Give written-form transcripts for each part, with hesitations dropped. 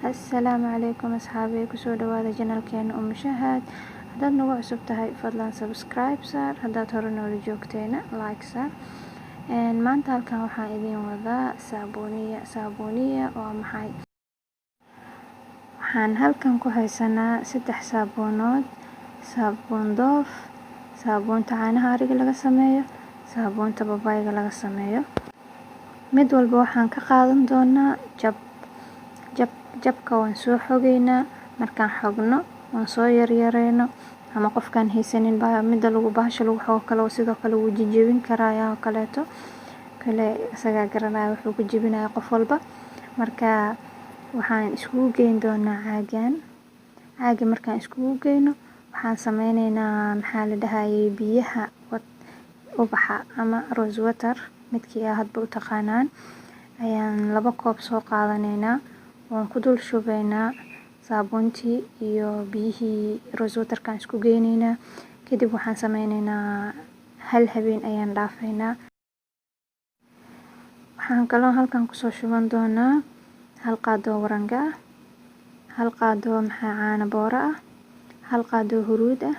Assalaamu calaykum asxaabi, kusoo dhawaada channelkeena Umu Shahad. Haddaad nagu cusub tahay, fadlan subscribe saar. Haddaad hore noola joogteena, like saar. Maanta halkan waxaan idiin wadaa saabuuniya. Saabuuniya waa maxay? Waxaan halkan ku haysanaa saddex saabuunood: saabuun Dove, saabuunta caanaha ariga laga sameeyo, saabuunta babayga laga sameeyo. Mid walba waxaan ka qaadan doonaa jab jab. Jabka waan soo xogeynaa. Markaan xogno, waan soo yaryareyno, ama qofkaan haysanin mida lagu bahasha lagu xogo kale, sidoo kale wuu jejebin karayaa oo kaleeto kale, isagaa garanaya wuxuu ku jebinaya qof walba. Marka waxaan iskugu geyn doonaa caagan. Caaga markaan iskugu geyno, waxaan sameyneynaa, maxaa la dhahayay, biyaha ubaxa ama rose water, midkii aa hadba u taqaanaan, ayaan 2 koob soo qaadaneynaa. Waan ku dul shubeynaa saabuuntii iyo biyihii rose waterkaan isku geyneynaa. Kadib waxaan sameyneynaa, hal habeen ayaan dhaafeynaa. Waxaan kaloo halkan kusoo shuban doonaa 1 qaado oo waranga ah, 1 qaado, maxaa, caano booro ah, 1 qaado oo huruud ah,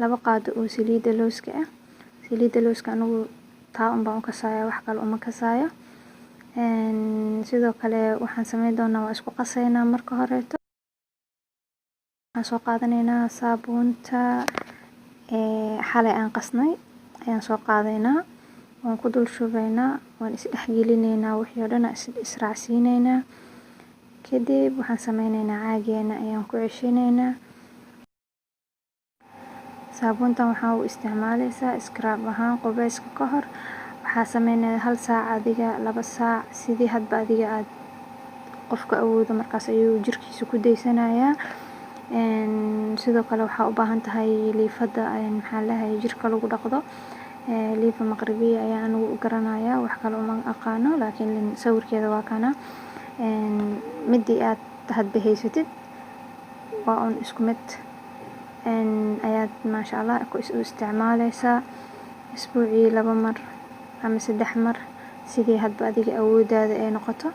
2 qaado oo saliidda looska ah. Saliidda looska anigu taa un baan u kasaaya, wax kale uma kasaayo. Sidoo kale waxaan sameyn doonaa, waa isku qaseynaa. Marka horeeto waxaan soo qaadaneynaa saabuunta xalay aan qasnay ayaan soo qaadaynaa, waan ku dul shubeynaa, waan isdhex gelineynaa, wixii oo dhan israacsiineynaa. Kadib waxaan sameyneynaa, caageena ayaan ku ceshaneynaa. Saabuuntan waxaa u isticmaaleysaa scrub ahaan qubeyska ka hor. Waxaa sameynaya hal saac, adiga 2 saac, sidii hadba adiga aad qofka awoodo, markaas ayuu jirkiisa ku daysanayaa. Sidoo kale waxaa u baahan tahay liifada, maxaa la dhahay, jirka lagu dhaqdo. Liifa maqribiya ayaa anigu u garanayaa, wax kale uma aqaano, laakiin sawirkeeda waa kana. Midii aad hadba haysatid waa un isku mid ayaad, maasha Allah, u isticmaaleysaa isbuucii 2 mar ama 3 mar, sidii hadba adiga awoodaada ay noqoto.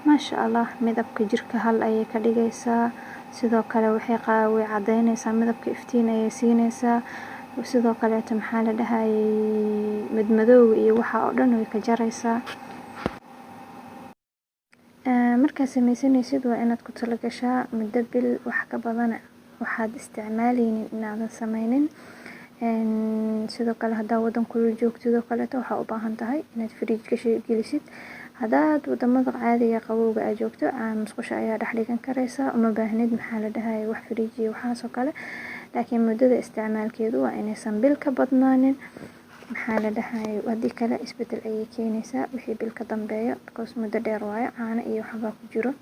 Maasha Allah, midabka jirka hal ayay ka dhigaysaa. Sidoo kale waxay way cadeyneysaa midabka, iftiin ayay siineysaa. Sidoo kaleeto, maxaa la dhahayay, madmadowga iyo waxa oo dhan way ka jaraysaa. Markaad sameysanaysid, waa inaad ku talagashaa muddo bil wax ka badan waxaad isticmaaleynin inaadan sameynin. Sidoo kale haddaa wadan kulul joogtid oo kaleeto, waxaa u baahan tahay inaad fridge gelisid. Haddaad wadamada caadiga qabowga aad joogto, musqusha ayaa dhex dhigan kareysaa, uma baahnid, maxaa la dhahayay, wax fridge iyo waxaas oo kale. Laakiin muddada isticmaalkeedu waa inaysan bil ka badnaanin, maxaa la dhahayay, haddii kale isbedel ayay keenaysaa wixii bil ka dambeeyo, because muddo dheer waayo, caano iyo waxbaa ku jiro.